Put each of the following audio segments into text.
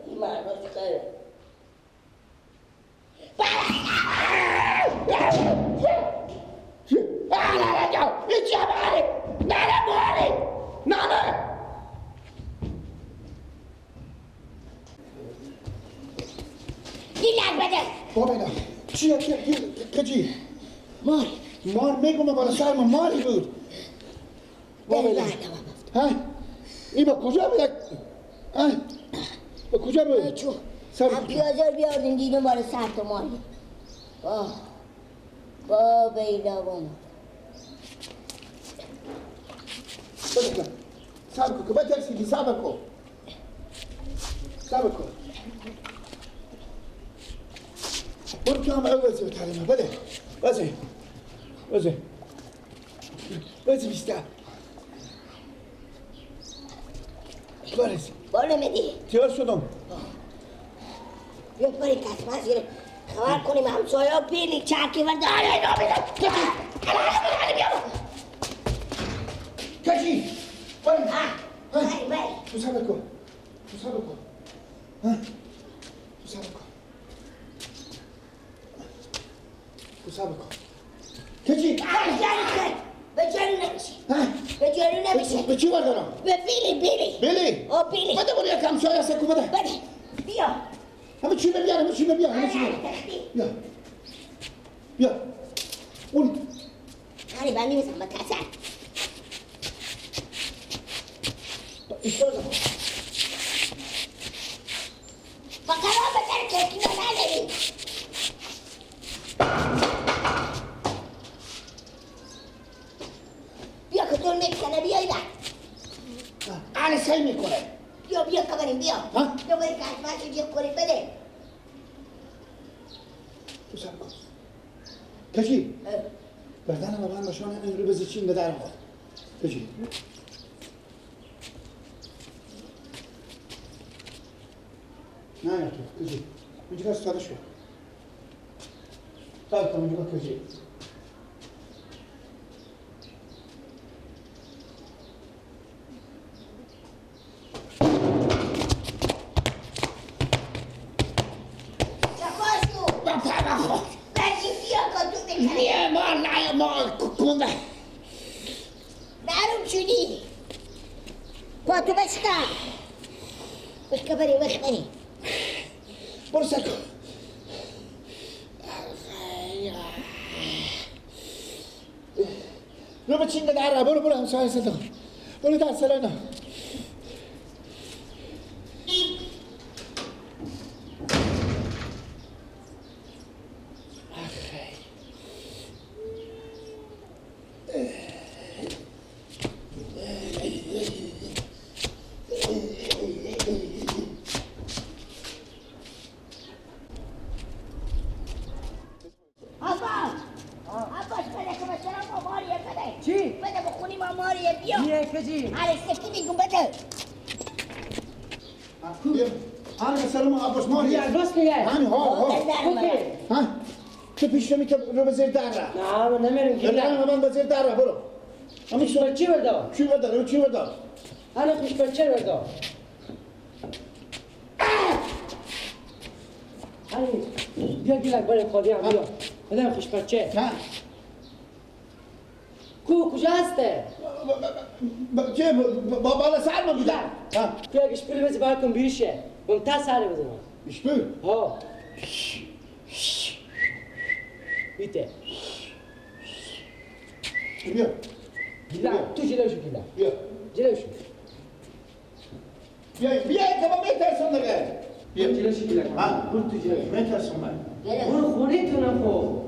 این معناش خیره. نه گیلک بده. بابا چیه کجی؟ مار. مار میگم بالا سر ما ماری بود. بابا ها؟ این با کجا بود؟ ها؟ با کجا بود؟ چو هم پیازار بیاردیم دیدم بالا سر تو ماری. با با بیلا با ما. صبر کن که بترسیدی. صبر کن. صبر کن. برو که هم عوضی بتریم. بده. بزه. بزه. بزه بیشتر. برس. بالا میدی؟ تیار شدم. بیا بریم کسمس گیره. خبر کنیم همسایه پیلی چرکی ورده. آره اینا بیدم. کجی؟ بریم. بری بری. تو صبر کن. تو صبر کن. تو صبر کن. تو صبر کن. کجی؟ به جلو نمیشه. به جلو نمیشه. به چی بردارم؟ به بیلی بیلی. بیلی؟ آه بیلی. بده برو یک همسایه هست کو بده. بده. بیا. همه چی بیا همه چی بیا همه چی بیا. بیا. اون. آره من می‌رسم به کسر. با قرار بزن که کیو نداری. بیا که تو نمیکنه بیا اینا. آره سعی میکنه. بیا بیا که بریم بیا. بیا بریم که از جیب کنیم بده. تو سب کن. کشی. بردنم من باشم این رو بزی چین به درم خود. کشی. نه نه تو کجی اینجا ساده شو صبر کن اینجا کجی ما نه ما کنده معلوم شدی با تو بشکن وخ بری وخ بری برو سر کن. رو به چین در برو برو همسایه صدا برو در سلاینا. رو به زیر در را. نه من نمیرم که. نه من به زیر در را برو. همین چی بردار؟ چی بردار؟ چی بردار؟ انا خوش بچه بردار. علی بیا گیلک برای خالی هم بیا. بدم خوش بچه. نه. کو کجا هسته؟ چه بالا سر ما بودم. بیا اشپیل بزن براتون بیرشه. ممتاز سر بزنم. اشپیل؟ ها. بیته. بیا. گیلک تو جلوشو گیلک. بیا. جلوشو. بیا بیا که با میترسم دیگه. بیا جلوشو گیلک. ها برو تو جلوشو. میترسم من. برو خونه تو نخو.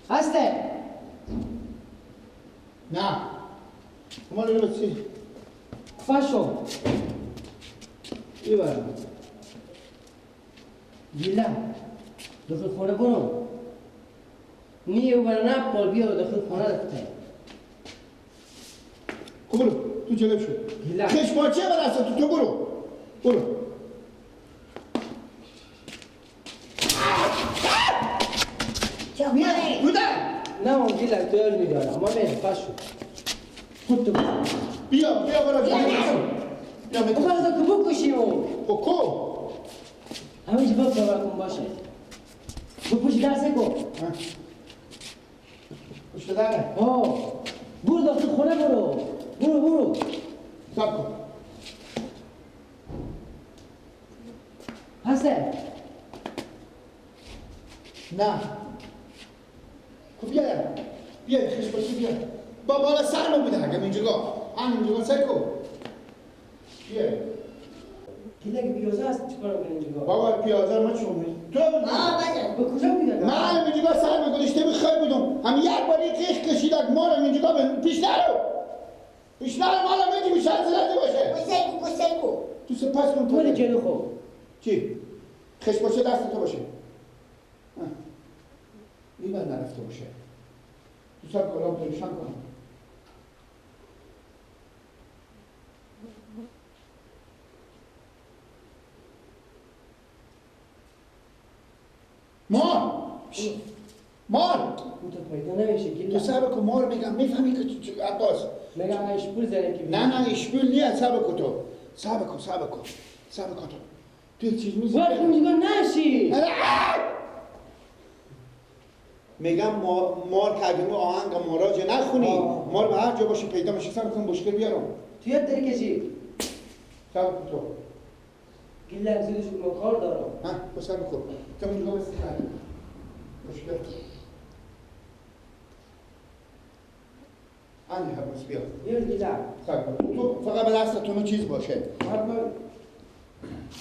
هسته؟ نه. مال اینو بچی. فاشو. ایوان. گیلا. داخل خونه برو. نیه و نه پول بیا داخل خونه رفته. خب برو تو جلو شو. گیلا. خش پاچه براسه تو برو. برو. چه بوده؟ نه اون گیلا تو یار میداره. اما بریم فاشو. خود تو بیا بیا برا بیا بیا بیا که بکشیم خب کو همیشه باید باور کن باشه بپوش درسه کن پشت دره آه برو داخل خونه برو برو برو سب کن هسته نه خب بیا بیا خش باشی بیا با بالا سرمو بوده اگه اینجا همینجا سکو بیا گیلک پیازه هست چیکار میکنی اینجا بابا پیازه ما چون تو آه به کجا میدادم من اینجا سر میگذاشته بخیر بودم هم یک بار یک قیش کشید مارم اینجا پیش نرو پیش نرو مالم اینجا بیشتر زده باشه سکو سکو تو سپس کن تو جلو خب چی خش باشه دست تو باشه این بر نرفته باشه تو سر کلام پریشان کنم مار مار تو پیدا نمیشه تو صبر کن مار میگم میفهمی که عباس میگم اشپول زنه که نه نه اشپول نیست صبر کن تو صبر کن صبر کن صبر کن تو تو یک چیز میزنی وقتی میگم نشی میگم مار که اگه آهنگ ماراج نخونی مار به هر جا باشه پیدا میشه صبر کن بشکر بیارم تو یاد داری کشی صبر کن تو گیلم زودش ما کار دارم ها صبر کن تو اونجا بس بشکر آنی حبس بیا بیار گیلم صبر کن تو فقط به دست تو چیز باشه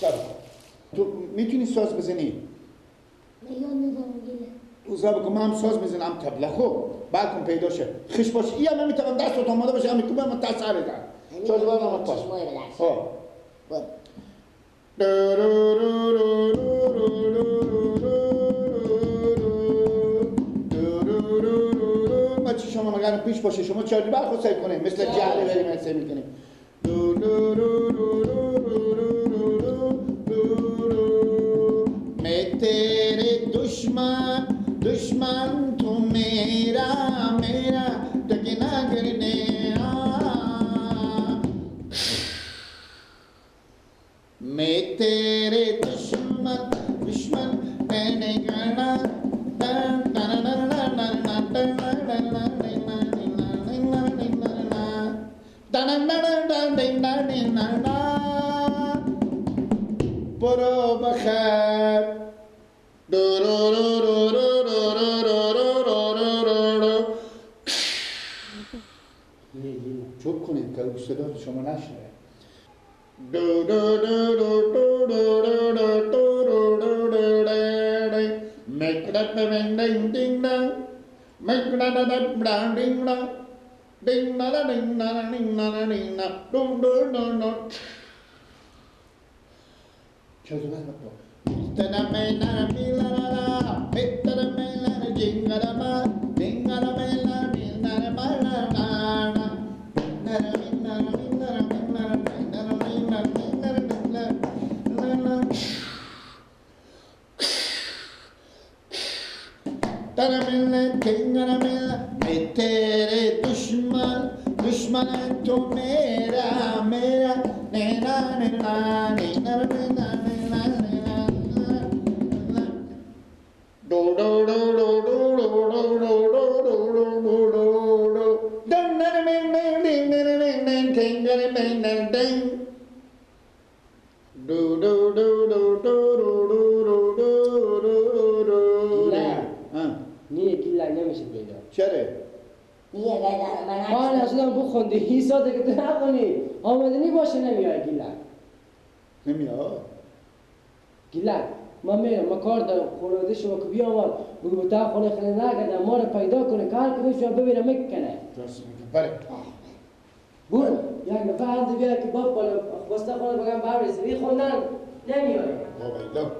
صبر کن تو میتونی ساز بزنی؟ نه یاد ندارم گیلم تو صبر کن من هم ساز میزنم طبله خب بعد کن پیدا شه خش باشه این هم میتونم دست تو آماده باشه هم میکنم من تسر دارم ساز برم پاس ها ما چی شما مگر پیش باشه شما چاری بر خود سعی کنیم مثل جهله بریم سعی میکنیم میں تیرے دشمن دشمن تو میرا میرا ٹکنا کرنے میں تیرے دشمن دشمن میں کرنا برو بخیر چوب کنید که صدا شما نشنوه دو دو دو دو دو دو دو دو دو دو تیرے دشمن دشمن تو میرا میرا نینا نینا نینا نینا نینا نینا دو دو دو دو دو دو دو دو دو دو دو دو دو دن دن دن دن دن دن دن دن دن دن دو دو دو دو دو دو دو دو دو دو. نیه گیل نمیشه پیدا. چرا؟ نیه من آن اصلا بخوندی هی ساده که تو نخونی آمدنی باشه نمیای گیلک نمیاد گیلک من میرم من کار دارم خانواده شما که بیامد بگو به تا خونه خیلی نکردم ما رو پیدا کنه کار کنه شما ببینم میکنه راست میگم بله برو یک نفر هنده بیا که باب بالا خواسته خونه بگم بررسی میخوندن نمیای بابا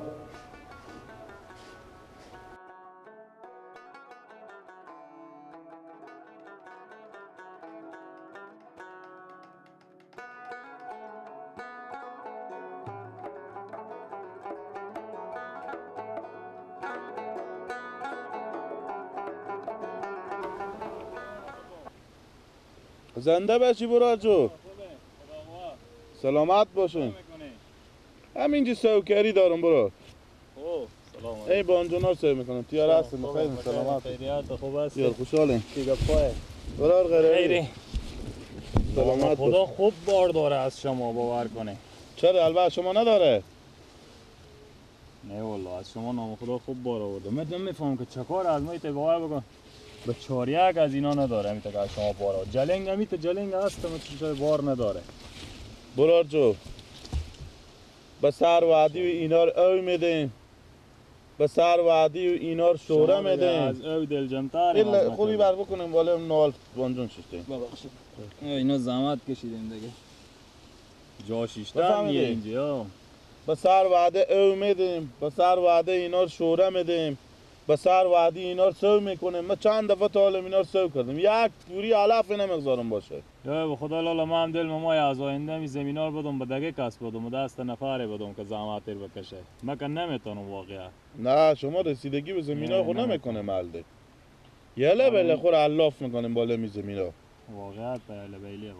زنده باشی برا جو. سلامت باشین. همینجا سوکری دارم برا. ای بانجونا سو میکنم. تیار هستم. بخیر سلامت. خیریت خوب است. تیار خوشحالیم. چی گپای؟ برار غیری. سلامت. خدا خوب بار داره از شما باور کنه. چرا البته شما نداره؟ نه والله از شما نام خدا خوب بار آورده. من نمیفهمم که چه کار از ما ایت باور بکن. به چاریک از اینا نداره میته که از شما بار آورد. جلنگ میته جلنگ هست ما بار نداره. برار جو. به سر وعدی و اینا رو او میدیم. به سر وعدی و اینا رو شوره میدیم. از او دل جمتر. خوبی بر بکنیم بالا نال بانجون ششتیم. ببخشید. اینا زحمت کشیدیم دیگه. جا شیشتن دیگه اینجا. به سر وعده او میدیم، به سر وعده اینا رو شوره میدیم، به سر وعده اینا رو سو میکنیم. ما چند دفعه تا حالا اینا رو سو کردیم. یک توری علف نمیگذارم باشه. یا به خدا لالا ما هم دل مای از آینده می زمینا رو بدم به دگه کس بدم و دست نفره بدم که زحمت بکشه. ما که نمیتونم واقعا. نه شما رسیدگی به زمینا خود نمیکنه ملده. یله بله خور علاف میکنیم بالا می زمینا. واقعا بله بله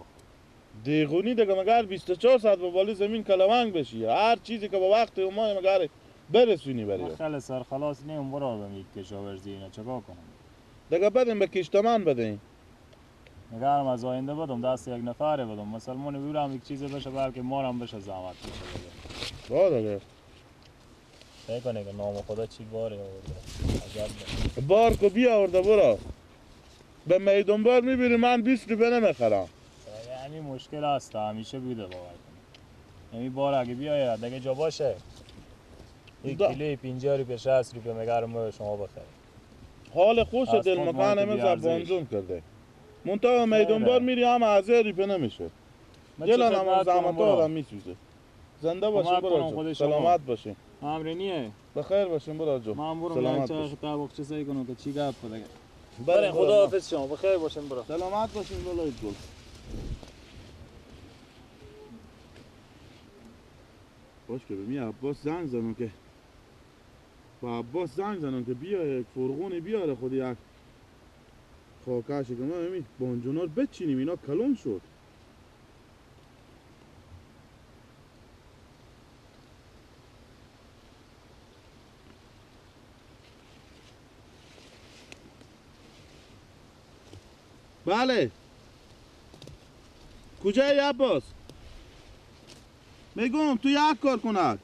دیغونی دیگه مگر 24 ساعت به بالا زمین کلوانگ بشی. هر چیزی که با وقت ما مگر برسونی بری. من خیلی سر خلاص نیم برا بم یک کشاورزی اینا چیکار کنم دیگه. بدیم به کشتمان بدیم. نگرم از آینده بدم دست یک نفره بدم. مسلمان بیورم یک چیزی بشه بلکه مارم بشه زحمت بشه. با دیگه فکر کنه که نام خدا چی باره آورده. عجب بار کو بیاورده برا. به میدون بار میبینی من 20 روپیه نمیخرم. همین مشکل است همیشه بوده باور کنی. یعنی بار اگه بیاید دیگه جا باشه یک کیلوی 50 روپیه 60 روپیه مگر ما شما بخریم. حال خوش دل مکان امروز بانجون کرده. منتها میدون بار میری هم 1000 روپیه نمیشه. دلان هم زحمت آدم میسوزه. زنده باشین برا. سلامت باشین. امرینیه. بخیر باشین برا جو. من برم یک چرخ طبقچه سعی کنم که چی گپ بده. برین خدا حافظ شما. بخیر باشین برا. سلامت باشین بالای گل. باش که به می عباس زنگ زنم که با عباس زنگ زنم که بیا یک فرغونی بیاره خود یک خاکشه که ما همین بانجونا رو بچینیم. اینا کلون شد. بله کجایی عباس؟ میگم تو یک کار کند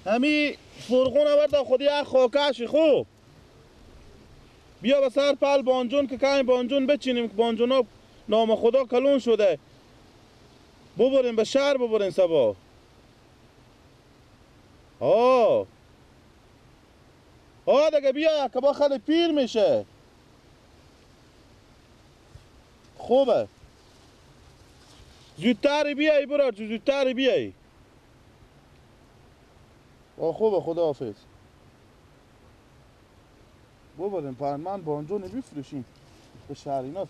همی فرغون آورد خود یک خاکش خوب بیا به سر پل بانجون که کمی بانجون بچینیم که بانجون ها نام خدا کلون شده. ببریم به شهر ببریم سبا. آه آه دیگه بیا که با خیلی پیر میشه. خوبه زودتر بیایی برا، زودتر بیایی. آه خوبه خداحافظ. ببریم پرمن بانجونی بفروشیم به شهر اینا.